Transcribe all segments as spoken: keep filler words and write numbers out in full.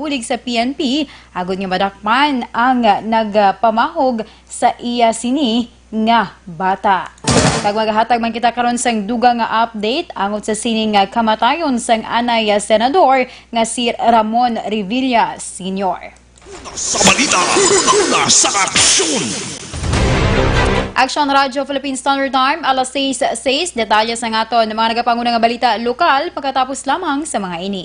bulig sa P N P agod nga madakpan ang nagpamahog sa iya sini nga bata. Kag magahatag man kita karon sang dugang nga update angot sa sining kamatayon sang anay senador nga si Ramon Revilla Senior. Sa balita, una sa aksyon. Aksyon Radyo Philippine Standard Time, alas sais sais. Detalye sa aton mga nagapanguna nga balita lokal pagkatapos lamang sa mga ini.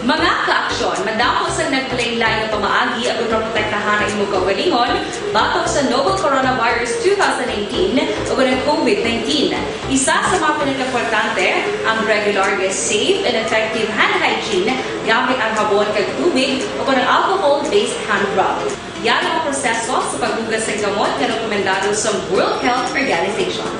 Mga kaaksyon, madamo sang naglain-lain nga pamaagi aron maprotektahan ang imo kaugalingon batok sa novel coronavirus two thousand nineteen ug ang COVID nineteen. Isa sa mga pinakaimportante, ang regular nga safe and effective hand hygiene gamit ang habon kag tubig o kon ang alcohol-based hand rub. Yari ang proseso sa paghugas sang kamot nga rekomendado sa World Health Organization.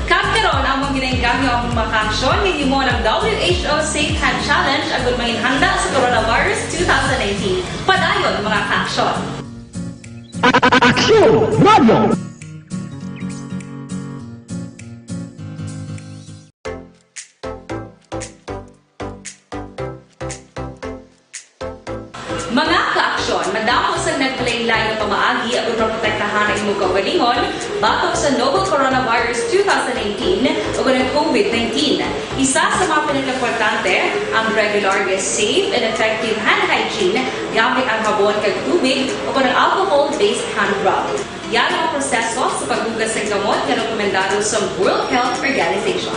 Kag karon, amon ginainggangyo ang mga kaaksyon nga hinimo ng W H O Safe Hand Challenge agud manginhanda sa coronavirus two thousand nineteen. Padayon, mga kaaksyon. Aksyon Radio! Mga kaaksyon, madamo sang naglain-lain nga pamaagi aron maprotektahan ang imong kaugalingon batok sa novel coronavirus two thousand nineteen o ang COVID nineteen. Isa sa mga pinakaimportante, ang regular nga safe and effective hand hygiene gamit ang habon kag tubig o kon ang alcohol-based hand rub. Yari ang proseso sa paghugas sang kamot nga rekomendado sa World Health Organization.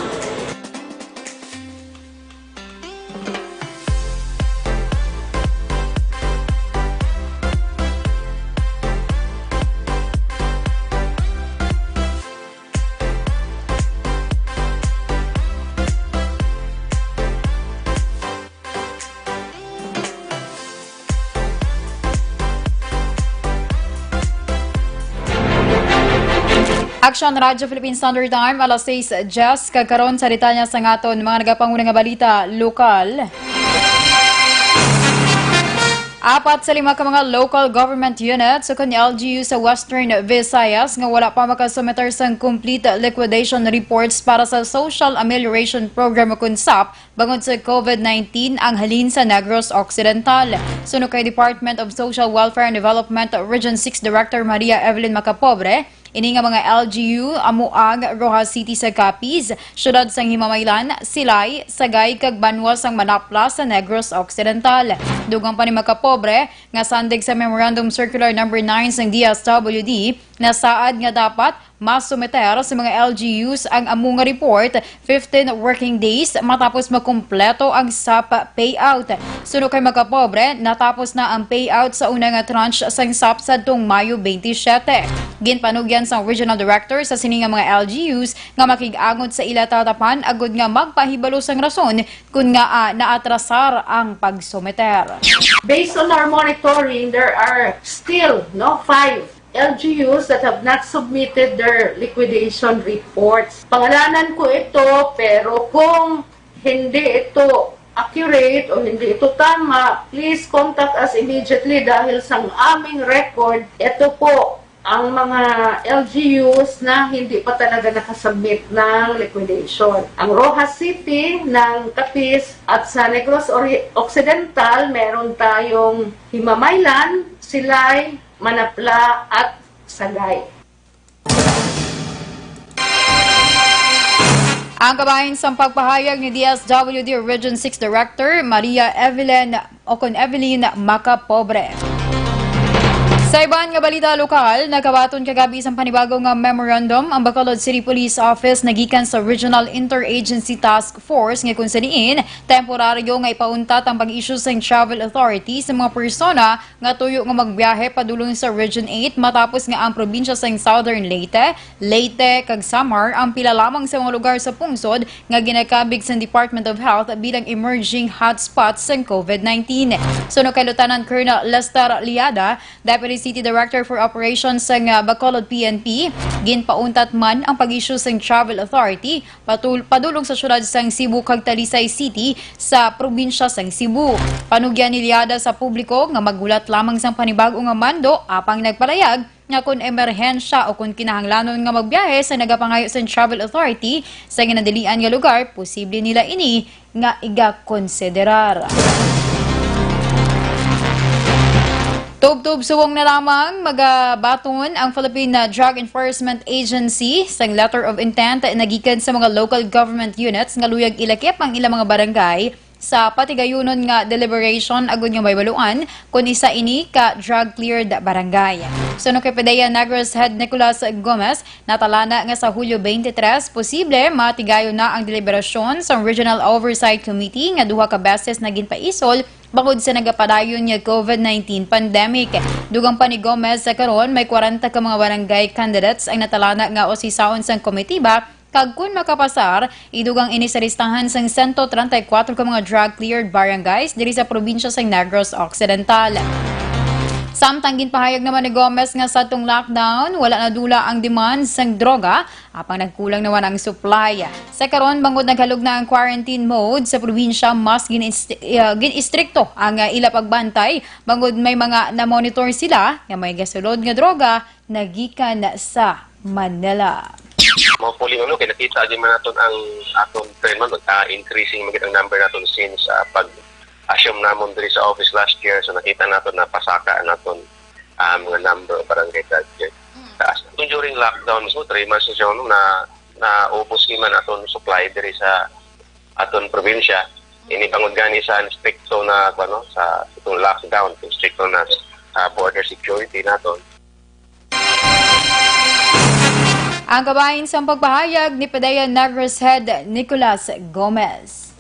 Aksyon Radyo Philippine Standard Time, alas sais diyes, kag karon sa detalye sa aton mga nagapanguna nga balita lokal. Apat sa lima ka mga local government units o kon L G U sa Western Visayas nga wala pa makasumiter sang complete liquidation reports para sa Social Amelioration Program o kon SAP bangod sa COVID nineteen ang halin sa Negros Occidental. Suno kay Department of Social Welfare and Development Region six Director Maria Evelyn Macapobre, ini nga mga L G U amo ang Roxas City sa Capiz, siyudad sang Himamaylan, Silay, Sagay, kag banwa sang Manapla sa Negros Occidental. Dugang pa ni Macapobre nga sandig sa Memorandum Circular Number nine sang D S W D, nasaad nga dapat masumiter sa mga L G Us ang amo nga report fifteen working days matapos makumpleto ang SAP payout. Suno kay Macapobre, natapos na ang payout sa una nga tranche sang SAP sadtong Mayo twenty-seven. Ginpanugyan sang Regional Director sa sini nga mga L G Us nga makig-angot sa ila tatapan agud nga magpahibalo sang rason kon ngaa naatrasar ang pagsumiter. Based on our monitoring, there are still, no, five L G Us that have not submitted their liquidation reports. Pangalanan ko ito, pero kung hindi ito accurate o hindi ito tama, please contact us immediately dahil sa aming record, ito po ang mga L G Us na hindi pa talaga nakasubmit ng liquidation. Ang Roxas City, ng Capiz at sa Negros Ori-, Occidental, meron tayong Himamaylan, Silay, Manapla at Sagay. Ang kabahin sang pagpahayag ni D S W D Region six Director Maria Evelyn o kon Evelyn Macapobre. Sa iban nga balita lokal, nagkabaton kagabi sang panibago nga memorandum ang Bacolod City Police Office nagikan sa Regional Interagency Task Force nga kung sa diin temporaryo nga ipauntat ang pag-issue sang travel authority sa mga persona nga tuyo nga magbiyahe padulong sa Region eight matapos nga ang probinsya sang Southern Leyte, Leyte, kag Samar ang pila lamang sa mga lugar sa pungsod nga ginakabig sang Department of Health bilang emerging hotspots sang COVID nineteen. Suno kay Lieutenant Colonel Lester Liada, Deputy City Director for Operations sang, ah, Bacolod P N P, ginpauntat man ang pag-issue sang travel authority patul-, padulong sa siyudad sang Cebu kag Talisay City sa probinsya sang Cebu. Panugyan ni Liada sa publiko nga maghulat lamang sang panibag-o nga mando apang nagpalayag nga kon emerhensya o kon kinahanglanon nga magbiyahe sa nagapangayo sang travel authority sa ginadilian nga lugar, posible nila ini nga igakonsiderar. Tubtob subong na lamang magabaton ang Philippine Drug Enforcement Agency sang letter of intent nagikan sa mga local government units nga luyag ilakip ang ilang mga barangay sa patigayunon nga deliberation agud nga mahibaluan kon isa ini ka drug-cleared barangay. Suno kay P D E A Negros Head Nicolas Gomez, natalana nga sa Hulyo twenty-three, posible matigayon na ang deliberasyon sang Regional Oversight Committee nga duha ka beses na ginpaisol bangod sa nagapadayon nga COVID nineteen pandemic. Dugang pa ni Gomez, sa karon may kwarenta ka mga barangay candidates ang natalana nga usisaon sang komitiba, kag kun makapasar, idugang ini sa listahan sang sento treinta y cuatro ka mga drug-cleared barangays diri sa probinsya sang Negros Occidental. Samtang ginpahayag naman ni Gomez nga sadtong lockdown, wala nadula ang demand sang droga, apang nagkulang naman ang supply. Sa karon, bangod naghalog na ang quarantine mode sa probinsya, mas gin-ist-, ah, gin-istrikto ang, ah, ila pagbantay, bangod may mga na-monitor sila nga may gasulod nga droga nagikan sa Manila. Mao puli, ano, kay nakita din man naton ang aton trend man, ah, increasing man gid ang number naton since, ah, pag-assume namon diri sa office last year. So, nakita naton na pasaka naton, ah, mga number of barangay that year. Mm. Taas. Kung during lockdown mismo, three months na siya, ano, na, naubos ni man aton supply diri sa aton probinsya. Ini bangod gani sa stricto na, ano, sa itong lockdown, stricto na sa border security naton. Ang kabahin sang pagpahayag ni P D E A Negros Head Nicolas Gomez.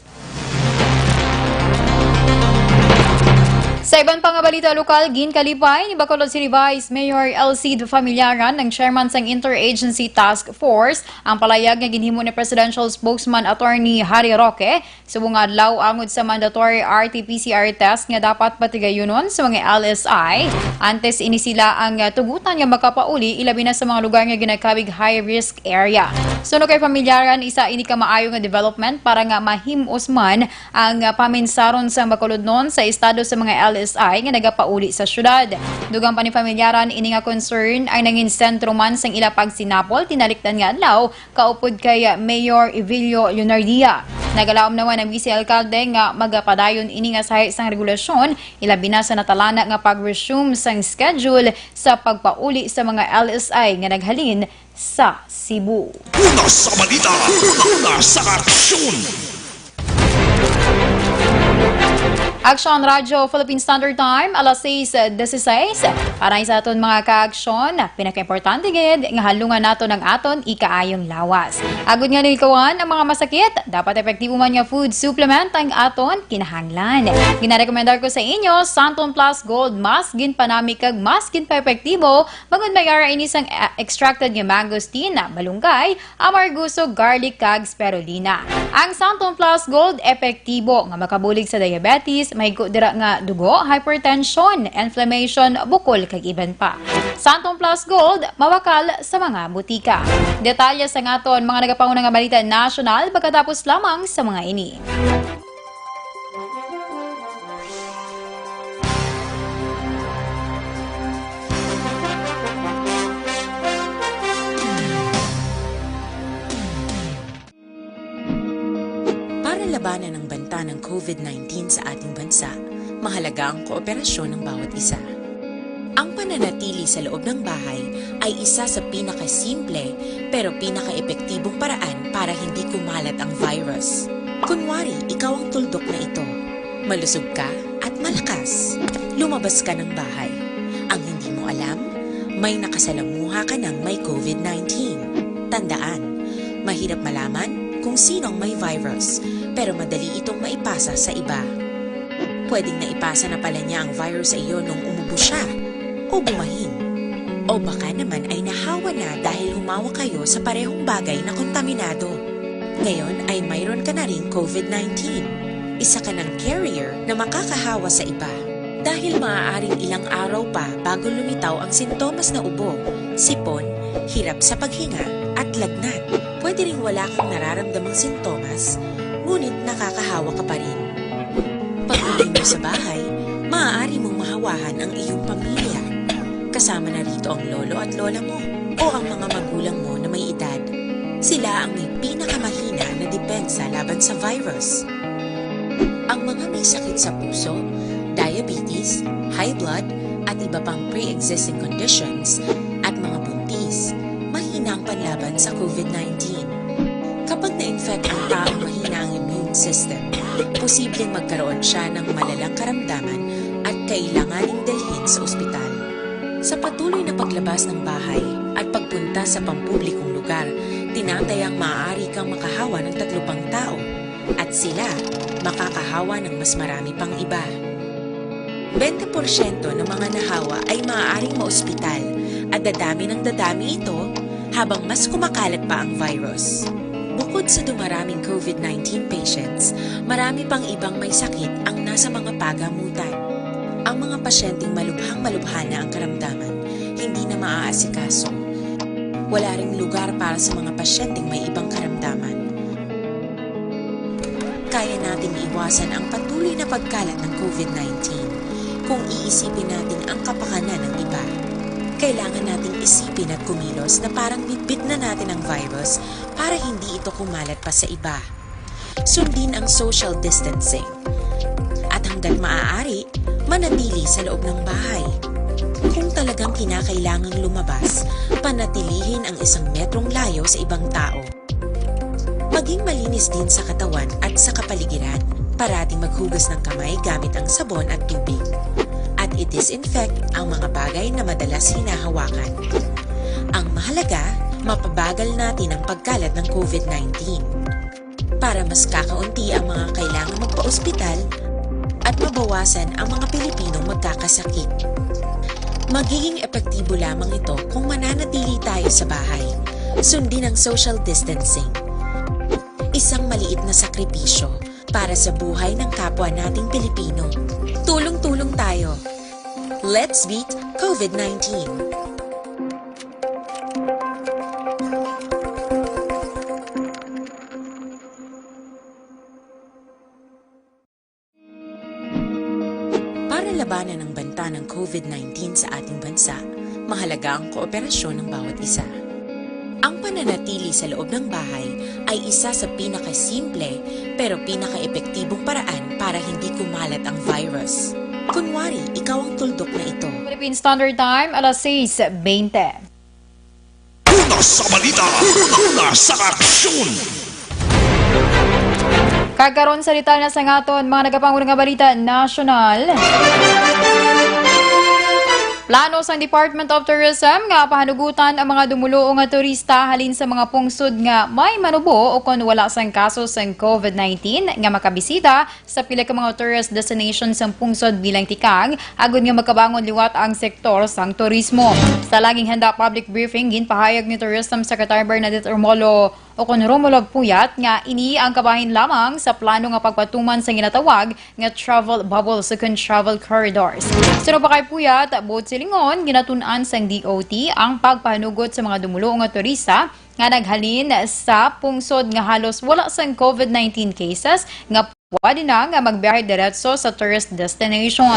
Sa iban pa nga balita lokal, ginkalipay ni Bacolod City Vice Mayor Elcid Familiaran, ang chairman sang Interagency Task Force, ang palayag nga ginhimo ni Presidential Spokesman Attorney Harry Roque subong nga adlaw angod sa mandatory R T P C R test nga dapat patigayunon sa mga L S I. Antes ini sila ang, ah, tugutan nga makapauli, ilabi na sa mga lugar nga ginakabig high risk area. Suno kay Familiaran, isa ini ka maayo nga development para nga mahim-os man ang, ah, paminsaron sa Bacolodnon sa estado sa mga L S I. I nga nagapauli sa syudad. Dugang pa ni pamilyaran, ini nga concern ay nangin sentro man sang ila pagsinapol tinalikdan nga adlaw, kaupod kay Mayor Evilio Leonardia. Nagalaom naman ang vice alkalde nga magapadayon ini nga sahi sang regulasyon, ilabi na sa natalana nga pag-resume sang schedule sa pagpauli sa mga L S I nga naghalin sa Cebu. Una sa balita, una sa aksyon. Aksyon Radyo Philippine Standard Time, alas sais dieciséis. Para sa aton mga kaaksyon, pinakaimportante gid nga halungan nato ang aton ikaayong lawas. Agod nga nilikawan ang mga masakit, dapat epektibo man nga food supplement ang aton kinahanglan. Ginarekomendar ko sa inyo, Santon Plus Gold, mas ginpanami kag mas ginpaepektibo, bangod may ara ini sang, ah, extracted nga mangosteen, malunggay, amargoso, garlic, kag spirulina. Ang Santon Plus Gold epektibo nga makabulig sa diabetes, mahigko dira nga dugo, hypertension, inflammation, bukol, kag iban pa. Santon Plus Gold, mawakal sa mga butika. Detalye sa aton mga nagapanguna nga balita nasyonal pagkatapos lamang sa mga ini. Para labanan ang banta ng COVID nineteen sa ating bansa, mahalaga ang kooperasyon ng bawat isa. Ang pananatili sa loob ng bahay ay isa sa pinakasimple pero pinakaepektibong paraan para hindi kumalat ang virus. Kunwari, ikaw ang tuldok na ito. Malusog ka at malakas. Lumabas ka ng bahay. Ang hindi mo alam, may nakasalamuha ka ng may COVID nineteen. Tandaan, mahirap malaman kung sino ang may virus, pero madali itong maipasa sa iba. Pwedeng naipasa na pala niya ang virus sa iyo nung umubo siya o bumahin. O baka naman ay nahawa na dahil humawak kayo sa parehong bagay na kontaminado. Ngayon ay mayroon ka na ring COVID nineteen. Isa ka ng carrier na makakahawa sa iba. Dahil maaaring ilang araw pa bago lumitaw ang sintomas na ubo, sipon, hirap sa paghinga, at lagnat. Pwede ring wala kang nararamdamang sintomas, ngunit nakakahawa ka pa rin. Pag-uwi mo sa bahay, maaari mong mahawahan ang iyong pamilya. Kasama na rito ang lolo at lola mo o ang mga magulang mo na may edad. Sila ang may pinakamahina na depensa laban sa virus. Ang mga may sakit sa puso, diabetes, high blood, at iba pang pre-existing conditions, at mga buntis, mahina ang panlaban sa COVID nineteen. Kapag na-infect ang taong mahina ang immune system, posibleng magkaroon siya ng malalang karamdaman at kailanganing dalhin sa ospital. Sa patuloy na paglabas ng bahay at pagpunta sa pampublikong lugar, tinatayang maaari kang makahawa ng tatlo pang tao, at sila makakahawa ng mas marami pang iba. Bente porsyento ng mga nahawa ay maaaring maospital at dadami ng dadami ito habang mas kumakalat pa ang virus. Bukod sa dumaraming COVID nineteen patients, marami pang ibang may sakit ang nasa mga pagamutan. Ang mga pasyenteng malubhang-malubha na ang karamdaman, hindi na maaasikaso. Wala ring lugar para sa mga pasyenteng may ibang karamdaman. Kaya nating iwasan ang patuloy na pagkalat ng COVID nineteen kung iisipin natin ang kapakanan ng iba. Kailangan nating isipin at kumilos na parang bitbit na natin ang virus para hindi ito kumalat pa sa iba. Sundin ang social distancing. At hanggat maaari, manatili sa loob ng bahay. Kung talagang kinakailangang lumabas, panatilihin ang isang metrong layo sa ibang tao. Maging malinis din sa katawan at sa kapaligiran. Parating maghugas ng kamay gamit ang sabon at tubig. At i-disinfect ang mga bagay na madalas hinahawakan. Ang mahalaga, mapabagal natin ang pagkalat ng COVID nineteen. Para mas kakaunti ang mga kailangang magpa-ospital at mabawasan ang mga Pilipinong magkakasakit. Magiging epektibo lamang ito kung mananatili tayo sa bahay. Sundin ang social distancing. Isang maliit na sakripisyo para sa buhay ng kapwa nating Pilipino. Tulong-tulong tayo. Let's beat COVID nineteen. Para Labanan ang banta ng COVID nineteen sa ating bansa, mahalaga ang kooperasyon ng bawat isa. Ang pananatili sa loob ng bahay ay isa sa pinakasimple pero pinakaepektibong paraan para hindi kumalat ang virus. Kunwari, ikaw ang tuldok na ito. Philippine Standard Time, alas sais bente. Una sa balita, una sa aksyon. Kag karon sa detalye sa aton mga nagapangulo nga balita nasyonal. Plano sang Department of Tourism nga pahanugutan ang mga dumuluo nga turista halin sa mga pungsod nga may manubo o kon wala sang kaso sang COVID nineteen nga makabisita sa pila ka mga tourist destination sang pungsod bilang tikang, agud nga makabangon liwat ang sektor sang turismo. Sa laging handa public briefing, ginpahayag ni Tourism Secretary Bernadette Romulo o kon Romulo Puyat nga ini ang kabahin lamang sa plano nga pagpatuman sa ginatawag nga travel bubbles o kon travel corridors. Suno pa kay Puyat, buot silingon, ginatun-an sang D O T ang pagpahanugot sa mga dumulo nga turista nga naghalin sa pungsod nga halos wala sang COVID nineteen cases nga pwede na nga magbiyahe diretso sa tourist destination.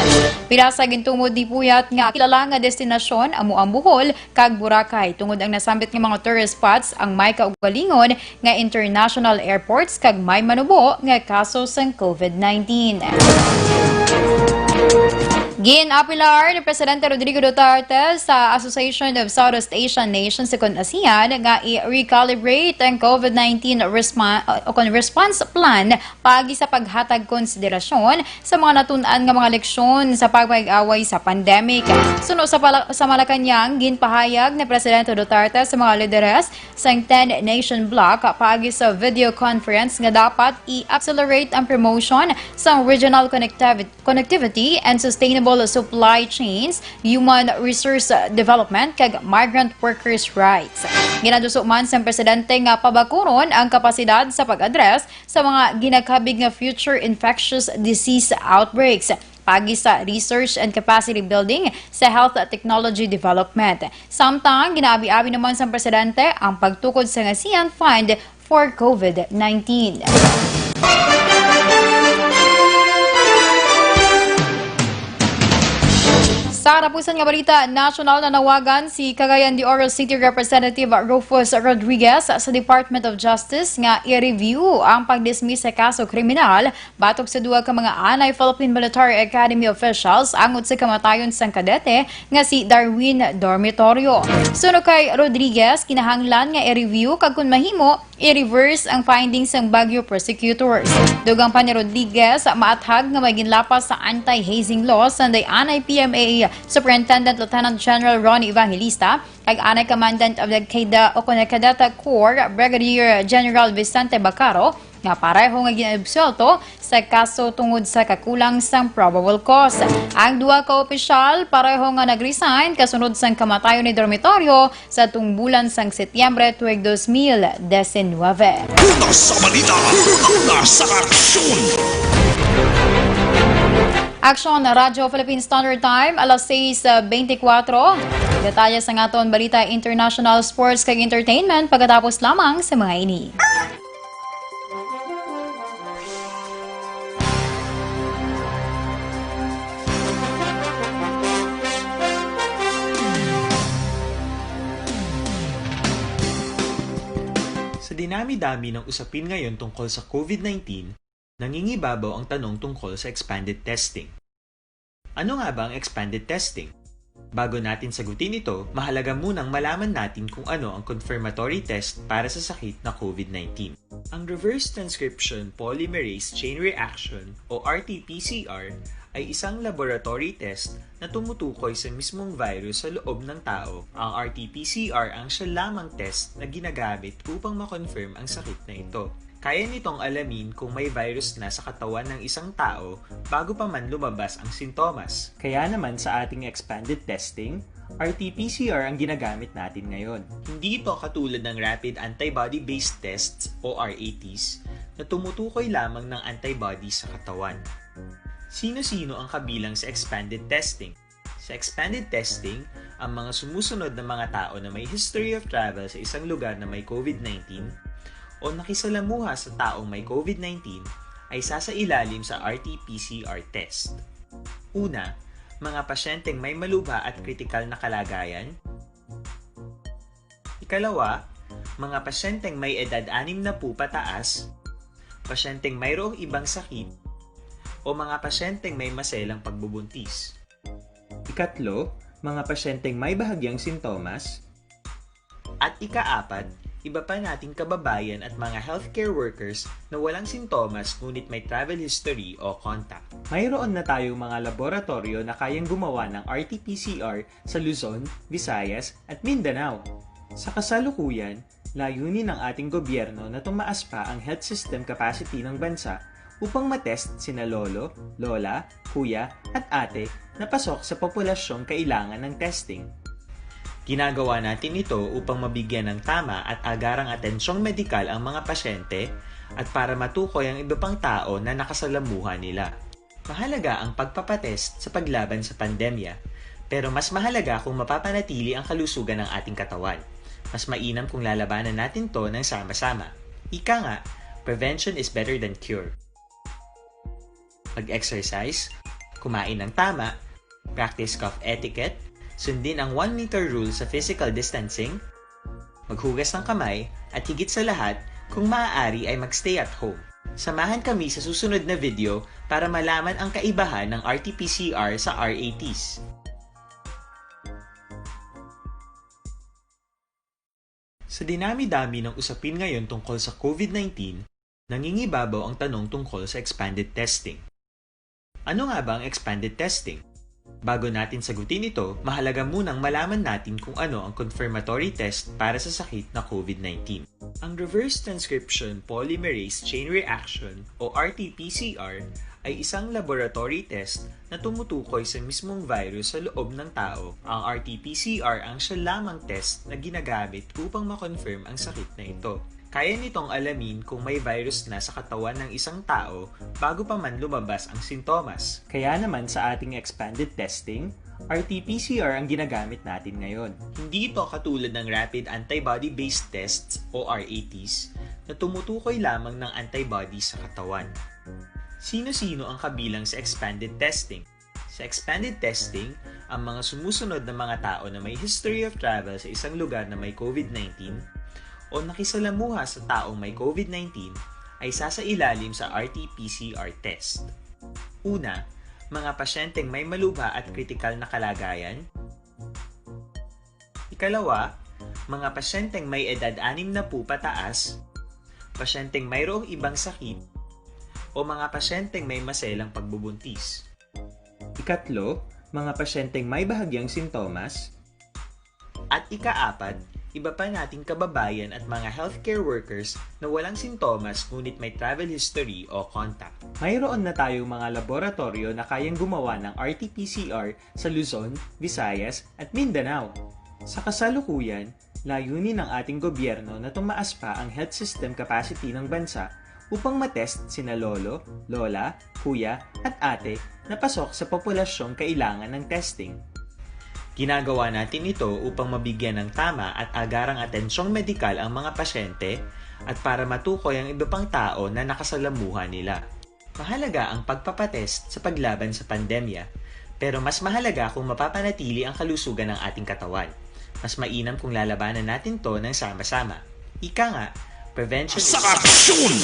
Pila sa gintumod ni Puyat nga kilala nga destinasyon amo ang Bohol kag Boracay, tungod ang nasambit nga mga tourist spots ang may kaugalingon nga international airports kag may manubo nga kaso sang COVID nineteen. Gin-apelar ni Presidente Rodrigo Duterte sa Association of Southeast Asian Nations, o kon ASEAN, nga i-recalibrate ang COVID nineteen response, o kon response plan paagi sa paghatag konsiderasyon sa mga natun-an nga mga leksyon sa pagpakig-away sa pandemic. Suno sa, pala, sa Malacañang, ginpahayag ni Presidente Duterte sa mga lideres sang ten nation bloc paagi sa video conference nga dapat i-accelerate ang promotion sang regional connectivity connectivity, and sustainable supply chains, human resource development, kag migrant workers' rights. Ginaduso man sang presidente nga pabakuron ang kapasidad sa pag-address sa mga ginakabig nga future infectious disease outbreaks, paagi sa research and capacity building sa health technology development. Samtang ginaabi-abi naman sang presidente ang pagtukod sa ASEAN Fund for COVID nineteen. Sa tapusan nga balita nasyonal, nanawagan si Cagayan de Oro City Representative Rufus Rodriguez sa Department of Justice nga i-review ang pag-dismiss sa kaso kriminal batok sa duha ka mga anay Philippine Military Academy officials angot sa kamatayon sang kadete nga si Darwin Dormitorio. Suno kay Rodriguez, kinahanglan nga i-review kag kun mahimo, i-reverse ang findings sang Baguio prosecutors. Dugang pa ni Rodriguez, maathag nga may ginlapas sa anti-hazing law sanday anay P M A Superintendent Lieutenant General Ronnie Evangelista kag anay Commandant of the CADA o kon Cadet Corps Brigadier General Vicente Bacaro nga pareho nga ginabsuelto sa kaso tungod sa kakulang sang probable cause. Ang duha ka opisyal pareho nga nag-resign kasunod sang kamatayon ni Dormitorio sa tungbulan sang Setyembre tuig dos mil diecinueve. Una sa balita, una sa aksyon. Aksyon, Radyo Philippine Standard Time, alas sais beintikwatro. Detalye sa aton balita, international, sports, kag entertainment pagkatapos lamang sa mga ini. Sa dinami-dami ng usapin ngayon tungkol sa COVID nineteen, nangingibabaw ang tanong tungkol sa expanded testing. Ano nga ba ang expanded testing? Bago natin sagutin ito, mahalaga munang malaman natin kung ano ang confirmatory test para sa sakit na COVID nineteen. Ang reverse transcription polymerase chain reaction o R T P C R ay isang laboratory test na tumutukoy sa mismong virus sa loob ng tao. Ang R T P C R ang siya lamang test na ginagamit upang ma-confirm ang sakit na ito. Kaya nitong alamin kung may virus na sa katawan ng isang tao bago pa man lumabas ang sintomas. Kaya naman sa ating expanded testing, R T P C R ang ginagamit natin ngayon. Hindi ito katulad ng rapid antibody-based tests o R A Ts na tumutukoy lamang ng antibody sa katawan. Sino-sino ang kabilang sa expanded testing? Sa expanded testing, ang mga sumusunod na mga tao na may history of travel sa isang lugar na may COVID nineteen o nakisalamuha sa taong may COVID nineteen ay sasailalim sa R T P C R test. Una, Mga pasyenteng may malubha at kritikal na kalagayan. Ikalawa, mga pasyenteng may edad anim na po pataas, pasyenteng mayroong ibang sakit, o mga pasyenteng may maselang pagbubuntis. Ikatlo, mga pasyenteng may bahagyang sintomas. At ikaapat, iba pa nating kababayan at mga healthcare workers na walang sintomas ngunit may travel history o contact. Mayroon na tayong mga laboratoryo na kayang gumawa ng R T P C R sa Luzon, Visayas, at Mindanao. Sa kasalukuyan, layunin ng ating gobyerno na tumaas pa ang health system capacity ng bansa upang matest sina lolo, lola, kuya, at ate na pasok sa populasyong kailangan ng testing. Ginagawa natin ito upang mabigyan ng tama at agarang atensyong medikal ang mga pasyente at para matukoy ang iba pang tao na nakasalamuha nila. Mahalaga ang pagpapatest sa paglaban sa pandemya, pero mas mahalaga kung mapapanatili ang kalusugan ng ating katawan. Mas mainam kung lalabanan natin to ng sama-sama. Ika nga, prevention is better than cure. Mag-exercise, kumain ng tama, practice cough etiquette, sundin ang one meter rule sa physical distancing, maghugas ng kamay, at higit sa lahat, kung maaari ay mag-stay at home. Samahan kami sa susunod na video para malaman ang kaibahan ng R T P C R sa R A Ts. Sa dinami-dami ng usapin ngayon tungkol sa COVID nineteen, nangingibabaw ang tanong tungkol sa expanded testing. Ano nga ba ang expanded testing? Bago natin sagutin ito, mahalaga munang malaman natin kung ano ang confirmatory test para sa sakit na COVID nineteen. Ang reverse transcription polymerase chain reaction o R T P C R ay isang laboratory test na tumutukoy sa mismong virus sa loob ng tao. Ang R T P C R ang siya lamang test na ginagamit upang ma-confirm ang sakit na ito. Kaya nitong alamin kung may virus na sa katawan ng isang tao bago pa man lumabas ang sintomas. Kaya naman sa ating expanded testing, R T P C R ang ginagamit natin ngayon. Hindi ito katulad ng rapid antibody-based tests o R A Ts na tumutukoy lamang ng antibody sa katawan. Sino-sino ang kabilang sa expanded testing? Sa expanded testing, ang mga sumusunod na mga tao na may history of travel sa isang lugar na may COVID nineteen o nakisalamuha sa taong may COVID nineteen ay sasailalim sa R T P C R test. Una, mga pasyenteng may malubha at kritikal na kalagayan. Ikalawa, mga pasyenteng may edad anim na po pataas, pasyenteng mayroong ibang sakit, o mga pasyenteng may maselang pagbubuntis. Ikatlo, mga pasyenteng may bahagyang sintomas. At ikaapat, iba pa nating kababayan at mga healthcare workers na walang sintomas ngunit may travel history o contact. Mayroon na tayong mga laboratoryo na kayang gumawa ng R T P C R sa Luzon, Visayas, at Mindanao. Sa kasalukuyan, layunin ng ating gobyerno na tumaas pa ang health system capacity ng bansa upang matest sina lolo, lola, kuya, at ate na pasok sa populasyong kailangan ng testing. Ginagawa natin ito upang mabigyan ng tama at agarang atensyong medikal ang mga pasyente at para matukoy ang iba pang tao na nakasalamuha nila. Mahalaga ang pagpapatest sa paglaban sa pandemya, pero mas mahalaga kung mapapanatili ang kalusugan ng ating katawan. Mas mainam kung lalabanan natin to ng sama-sama. Ika nga, prevention is... Sa aksyon!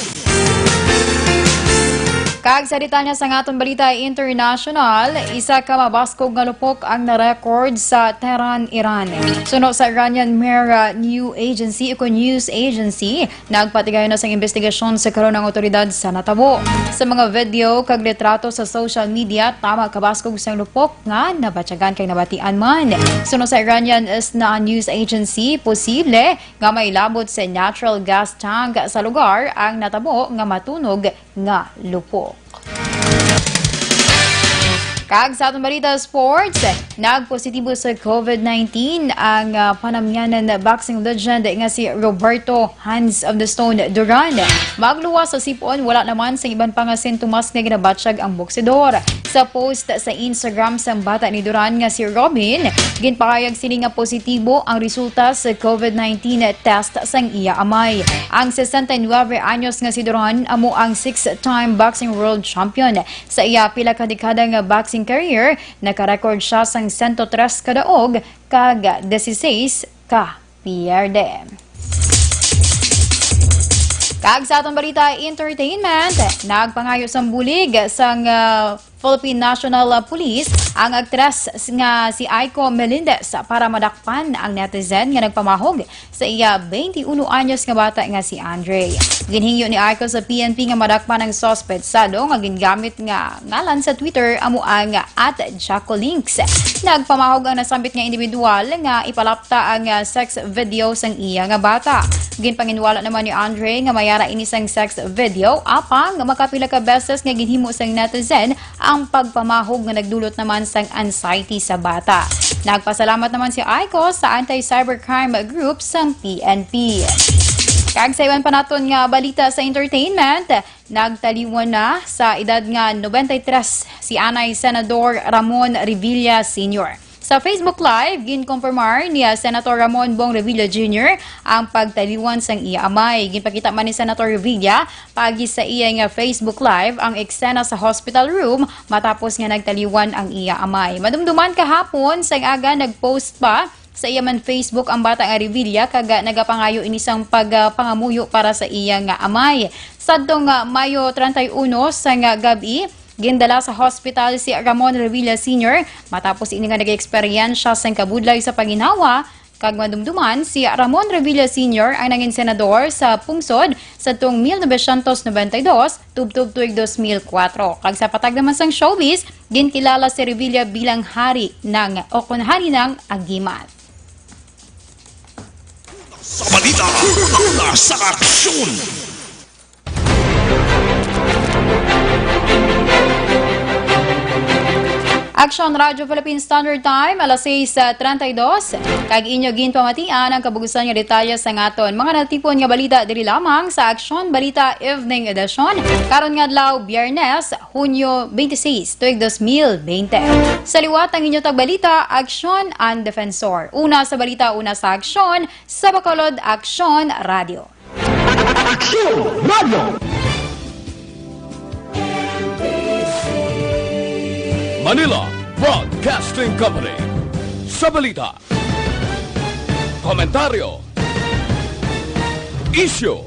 Kag sa detalye sang aton balita international, isa ka mabaskog nga lupok ang na-record sa Tehran, Iran. Suno sa Iranian Mehr News Agency, o news agency, nagpatigayon na sang investigasyon sa karon ang awtoridad sa natabo. Sa mga video kag litrato sa social media, tama kabaskog sang lupok nga nabatyagan kag nabatian man. Suno sa Iranian ISNA News Agency, posible nga may labot sa natural gas tank sa lugar ang natabo nga matunog nga lupok. Kag sa aton balita sports, nagpositibo sa COVID nineteen ang, ah, panamyanan boxing legend nga si Roberto Hands of the Stone Duran. Magluwas sa sipon, wala naman sa iban pa nga sintomas nga ginabatyag ang boksidor. Sa post sa Instagram sang bata ni Duran nga si Robin, ginpahayag sini nga positibo ang resulta sa COVID nineteen test sang iya amay. Ang sesenta y nuebe anyos nga si Duran amo ang six-time boxing world champion. Sa iya pila ka dekada nga boxing career, nakarecord siya sang sento tres ka daog kag dieciséis ka pierde. Kag sa aton balita entertainment, nagpangayo sang bulig sang, ah, Philippine National Police ang aktres nga si Aiko Melendez para madakpan ang netizen nga nagpamahog sa iya twenty-one anyos nga bata nga si Andre. Ginhingyo ni Aiko sa P N P nga madakpan ang suspect, salo nga gingamit nga ngalan sa Twitter amo ang at Jaco Links. Nagpamahog ang nasambit nga individual nga ipalapta ang, ah, sex video sang iya nga bata. Ginpanginwala naman ni Andre nga may ara ini sang sex video, apang makapila ka beses nga ginhimo sang netizen ang pagpamahog nga nagdulot naman sang anxiety sa bata. Nagpasalamat naman si Aiko sa anti-cybercrime group sang P N P. Kag sa iban pa naton nga balita sa entertainment, nagtaliwan na sa edad nga nobenta y tres si anay Senador Ramon Revilla Senior. Sa Facebook Live, ginkumpirmar ni, ah, Senator Ramon Bong Revilla Junior ang pagtaliwan sang iya amay. Ginpakita man ni Senator Revilla paagi sa iya nga Facebook Live ang eksena sa hospital room matapos nga nagtaliwan ang iya amay. Madumduman kahapon sang aga, nag-post pa sa iya man Facebook ang bata nga Revilla kag, ah, nagapangayo ini sang pag, ah, pangamuyo para sa iya nga amay. Sadtong, ah, Mayo treinta y uno sang, ah, gab-i, gindala sa hospital si Ramon Revilla Senior matapos ini nga nag-eksperyensya sang kabudlay sa panginhawa, kag madumduman si Ramon Revilla Senior ang nangin senador sa pungsod sadtong mil novecientos noventa y dos tubtob tuig dos mil kuwatro. Kag sa patag naman sang showbiz, ginkilala si Revilla bilang hari ng, o kon hari ng agimat. Sa balita, una sa aksyon. Aksyon Radyo Philippine Standard Time, alas sais treinta y dos. Kag inyo ginpamatian ang kabugusan nga detalye sa aton mga natipon nga balita diri lamang sa Aksyon Balita Evening Edition. Karon nga adlaw, Biyernes, Hunyo twenty-six, tuig dos mil bente. Sa liwat ang inyo tagbalita, Aksyon ang Defensor. Una sa balita, una sa aksyon, sa Bacolod Aksyon Radio. Aksyon Radio. Manila Broadcasting Company. Sa balita, komentaryo, isyu,